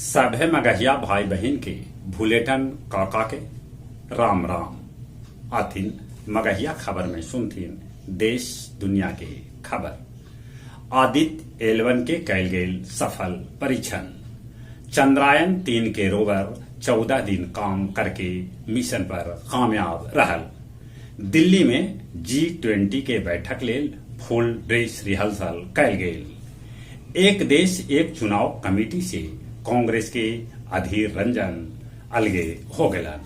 सभे मगहिया भाई बहिन के भुलेटन काका के राम राम। आथिन मगहिया खबर में सुनथिन देश दुनिया के खबर। आदित्य एलवन के कैल गेल सफल परीक्षण। चंद्रायन 3 के रोवर 14 दिन काम करके मिशन पर कामयाब रहल। दिल्ली में जी-20 के बैठक लेल फुल ड्रेस रिहर्सल कैल गेल। एक देश एक चुनाव कमेटी से कांग्रेस के अधीर रंजन अलगे हो गेलन।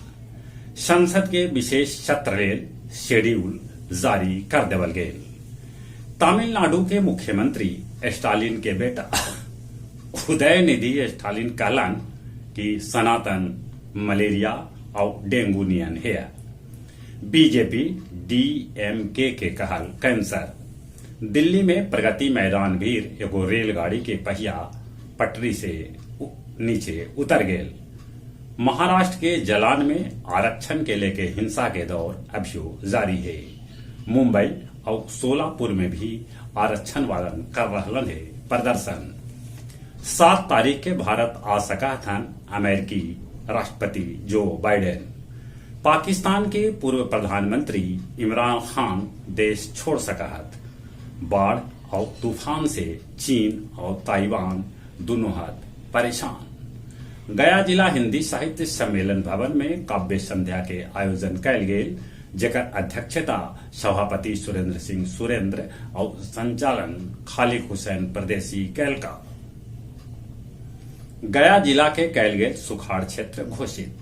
संसद के विशेष सत्र लेल शेड्यूल जारी कर देवल गेल। तमिलनाडु के मुख्यमंत्री स्टालिन के बेटा उदयनिधि स्टालिन कहलन कि सनातन मलेरिया आउ डेंगू नियन हे। बीजेपी डीएमके के कहल कैंसर। दिल्ली में प्रगति मैदान भीर एगो रेलगाड़ी के पहिया पटरी से नीचे उतर गेल। महाराष्ट्र के जलान में आरक्षण के लेके हिंसा के दौर अभियो जारी हे। मुंबई आउ सोलापुर में भी आरक्षण वालन कर रहलन हे प्रदर्शन। 7 तारीख के भारत आ सकऽ हथन अमेरिकी राष्ट्रपति जो बाइडेन। पाकिस्तान के पूर्व प्रधानमंत्री इमरान खान देश छोड़ सकऽ हथ। बाढ़ आउ तूफान से चीन आउ ताइवान दुनो हथ परेशान। गया जिला हिन्दी साहित्य सम्मेलन भवन में काव्य संध्या के आयोजन कैल गेल, जेकर अध्यक्षता सभापति सुरेंद्र सिंह सुरेंद्र आउ संचालन खालिक हुसैन परदेसी कैलका। गया जिला के कैल गेल सुखाड़ क्षेत्र घोषित।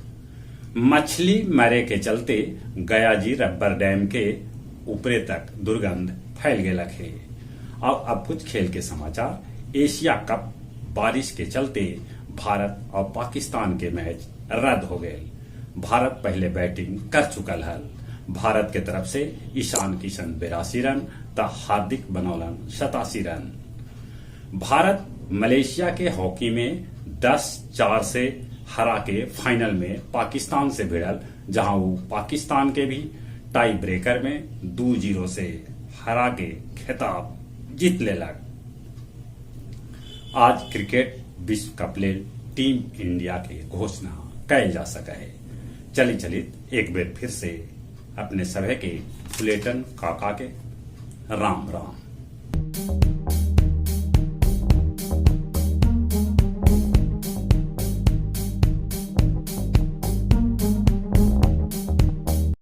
मछली मरे के चलते गयाजी रबर डैम के ऊपरे तक दुर्गंध फैल गेलक हे। आउ अब कुछ खेल के समाचार। एशिया कप बारिश के चलते भारत आउ पाकिस्तान के मैच रद्द हो गेल। भारत पहले बैटिंग कर चुकल हल। भारत के तरफ से ईशान किशन 82 रन त हार्दिक बनौलन 87 रन। भारत मलेशिया के हॉकी में 10-4 से हरा के फाइनल में पाकिस्तान से भिड़ल, जहां ऊ पाकिस्तान के भी टाई ब्रेकर में 2-0 से हरा के खिताब जीत लेलक। आज क्रिकेट विश्व कप लेल टीम इंडिया के घोषणा कैल जा सके है। चली चलित एक बेर फिर से अपने सभे के फुलेटन काका के राम राम।